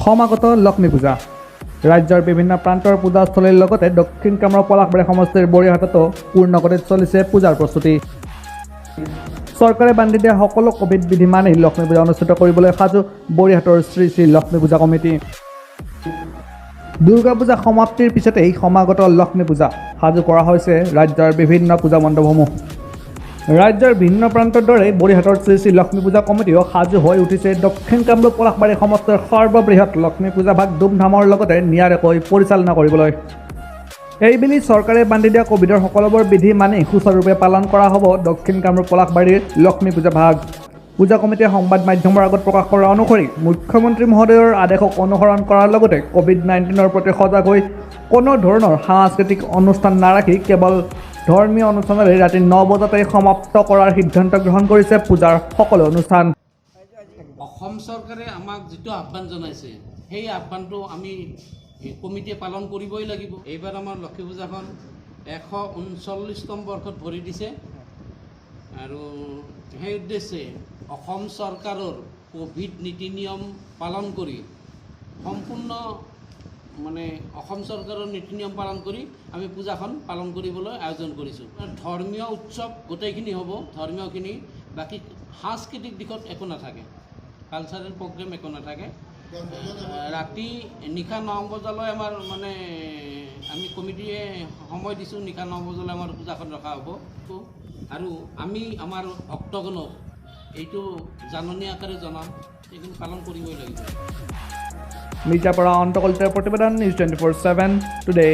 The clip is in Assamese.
সমাগত লক্ষ্মী পূজা। ৰাজ্যৰ বিভিন্ন প্ৰান্তৰ পূজাস্থলীৰ লগতে দক্ষিণ কামৰূপ পলাশবাৰী সমষ্টিৰ বৰিহাটতো পূৰ্ণগতিত চলিছে পূজাৰ প্ৰস্তুতি। চৰকাৰে বান্ধি দিয়া সকলো ক'ভিড বিধি মানি লক্ষ্মী পূজা অনুষ্ঠিত কৰিবলৈ সাজু বৰিহাটৰ শ্ৰী শ্ৰী লক্ষ্মী পূজা কমিটি। দুৰ্গা পূজা সমাপ্তিৰ পিছতেই সমাগত লক্ষ্মী পূজা। সাজু কৰা হৈছে ৰাজ্যৰ বিভিন্ন পূজা মণ্ডপসমূহ। ৰাজ্যৰ ভিন্ন প্ৰান্তৰ দৰে বৰিহাটৰ শ্ৰী শ্ৰী লক্ষ্মী পূজা কমিটিও সাজু হৈ উঠিছে। দক্ষিণ কামৰূপ পলাশবাৰী সমষ্টিৰ সৰ্ববৃহৎ লক্ষ্মী পূজা ভাগ ধুমধামৰ লগতে নিয়াৰিকৈ পৰিচালনা কৰিবলৈ এইবেলি চৰকাৰে বান্ধি দিয়া ক'ভিডৰ সকলোবোৰ বিধি মানি সুচাৰুৰূপে পালন কৰা হ'ব দক্ষিণ কামৰূপ পলাশবাৰীৰ লক্ষ্মী পূজা ভাগ। পূজা কমিটিয়ে সংবাদ মাধ্যমৰ আগত প্ৰকাশ কৰা অনুসৰি মুখ্যমন্ত্ৰী মহোদয়ৰ আদেশক অনুসৰণ কৰাৰ লগতে ক'ভিড-19ৰ প্ৰতি সজাগ হৈ কোনো ধৰণৰ সাংস্কৃতিক অনুষ্ঠান নাৰাখি কেৱল ধৰ্মীয় অনুষ্ঠানেৰে ৰাতি 9 বজাতে সমাপ্ত কৰাৰ সিদ্ধান্ত গ্ৰহণ কৰিছে পূজাৰ সকলো অনুষ্ঠান। অসম চৰকাৰে আমাক যিটো আহ্বান জনাইছে, সেই আহ্বানটো আমি এই কমিটিয়ে পালন কৰিবই লাগিব। এইবাৰ আমাৰ লক্ষ্মী পূজাখন 139তম বৰ্ষত ভৰি দিছে আৰু সেই উদ্দেশ্যে অসম চৰকাৰৰ ক'ভিড নীতি নিয়ম পালন কৰি, সম্পূৰ্ণ মানে অসম চৰকাৰৰ নীতি নিয়ম পালন কৰি আমি পূজাখন পালন কৰিবলৈ আয়োজন কৰিছোঁ। ধৰ্মীয় উৎসৱ গোটেইখিনি হ'ব, ধৰ্মীয়খিনি। বাকী সাংস্কৃতিক দিশত একো নাথাকে, কালচাৰেল প্ৰগ্ৰেম একো নাথাকে। ৰাতি নিশা 9 বজালৈ আমাৰ মানে আমি কমিটিয়ে সময় দিছোঁ, নিশা 9 বজালৈ আমাৰ পূজাখন ৰখা হ'ব। আৰু আমি আমাৰ ভক্তগণক এইটো জাননী আকাৰে জনাম, এইখিনি পালন কৰিবই লাগিব। মিৰ্জাৰ পৰা অন্ত কলিতাৰ প্ৰতিবেদন, নিউজ 24/7 টুডে।